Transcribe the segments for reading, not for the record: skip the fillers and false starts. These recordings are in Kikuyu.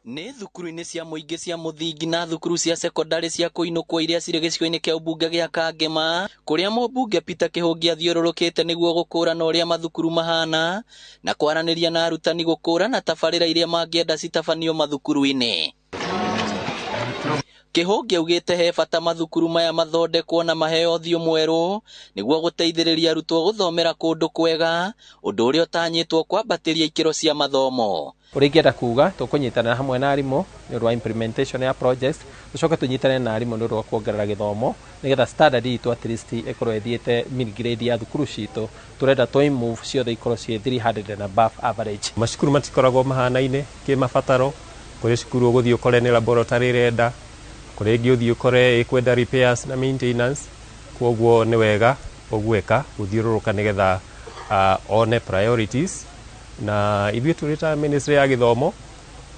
Nĩ thukuru-inĩ cia mũingĩ cia mũthingi na thukuru cia cekondarĩ cia kũinũkwo iria cirĩ gĩcigo-inĩ kĩa ũmbunge gĩa Kangema, kũrĩa mũmbunge Peter Kĩhũngi athiũrũrũkĩte nĩguo gũkũrana ũrĩa mathukuru mahana na kwaranĩria na arutani gũkũrana tabarĩra iria mangĩenda citabanio mathukuru-inĩ. Kĩhũngi augĩte he bata mathukuru maya mathondekwo na maheo ũthiũ mwerũ nĩguo gũteithĩrĩria arutwo gũthomera kũndũ kwega, ũndũ ũrĩa ũtanyĩtwo kwambatĩria ikĩro cia mathomo. Ũrĩa ingĩenda kuga, tũkũnyitanĩra hamwe na arimũ nĩ ũndũ wa implementation ya projects, tũcoke tũnyitane na arimũ nĩ ũndũ wa kuongerera gĩthomo nĩgetha standard itũ at least ĩkorwo ĩthiĩte mid grade ya thukuru citũ. Tũrenda tũ move ciothe ikorwo ciĩ 300 and above average. Macukuru matikoragwo mahanaine kĩmabataro. Kũrĩ cukuru ũgũthiĩ ũkore nĩ laboratory ĩrenda, kũrĩ ĩngĩ ũthiĩ ũkore ĩkwenda repairs na maintenance. Koguo nĩ wega ũgwĩka gũthiũrũrũka nĩgetha one priorities, na ithuĩ tũrĩ ta ministry ya gĩthomo,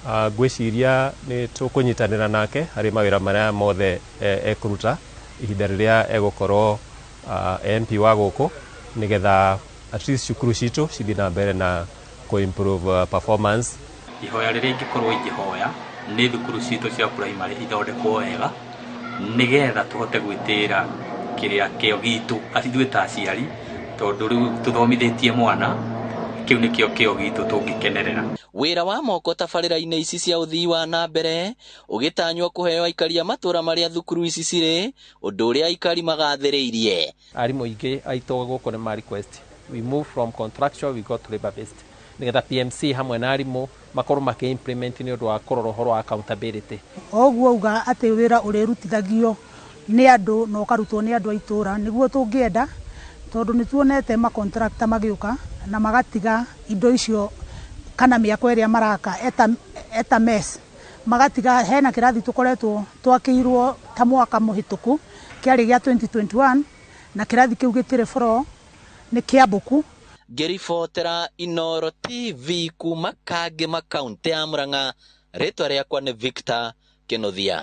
ngwĩciria nĩ tũkũnyitanĩra nake harĩ mawĩra marĩa mothe ekũruta ihinda rĩrĩa egũkorwo MP wa gũkũ, nĩgetha at least cukuru citũ cithiĩ na mbere na kũ improve performance. Ihoya rĩrĩa ingĩkorwo ingĩhoya nĩ thukuru citũ cia primary ithondekwo wega nĩgetha tũhote gwĩtĩĩra kĩrĩa kĩo gitũ ithuĩ ta aciari, tondũ rĩu tũthomithĩtie mwana, kĩu nĩkĩo kĩo gitũ tũngĩkenerera. Wĩra wa moko tabarĩra-inĩ ici cia ũthii wa na mbere ũgĩtanywo kũheo aikari a matũra marĩa thukuru ici cirĩ, ũndũ ũrĩa aikari magathĩrĩirie. Arimũ aingĩ aitũ gũkũ nĩ ma request we move from contractual, we go to labor based, nĩgetha PMC hamwe na arimũ makorwo makĩ implement nĩ ũndũ wa kũrora ũhoro wa accountability. O ũguo auga atĩ wĩra ũrĩrutithagio nĩ andũ na ũkarutwo nĩ andũ a itũra nĩguo tũngĩenda, tondũ nĩ tuonete makontrakta magĩũka na magatiga indo icio kana mĩako ĩrĩa maraka eta mess, magatiga. Hena kĩrathi tũkoretwo twakĩirwo ta mwaka mũhĩtũku kĩarĩ gĩa 2021, na kĩrathi kĩu gĩtirĩ floor, nĩ kĩambũku. Ngĩribotera Inooro TV kuma Kangema, kaũntĩ ya Murang'a, rĩtwa rĩakwa nĩ Victor Kĩnuthia.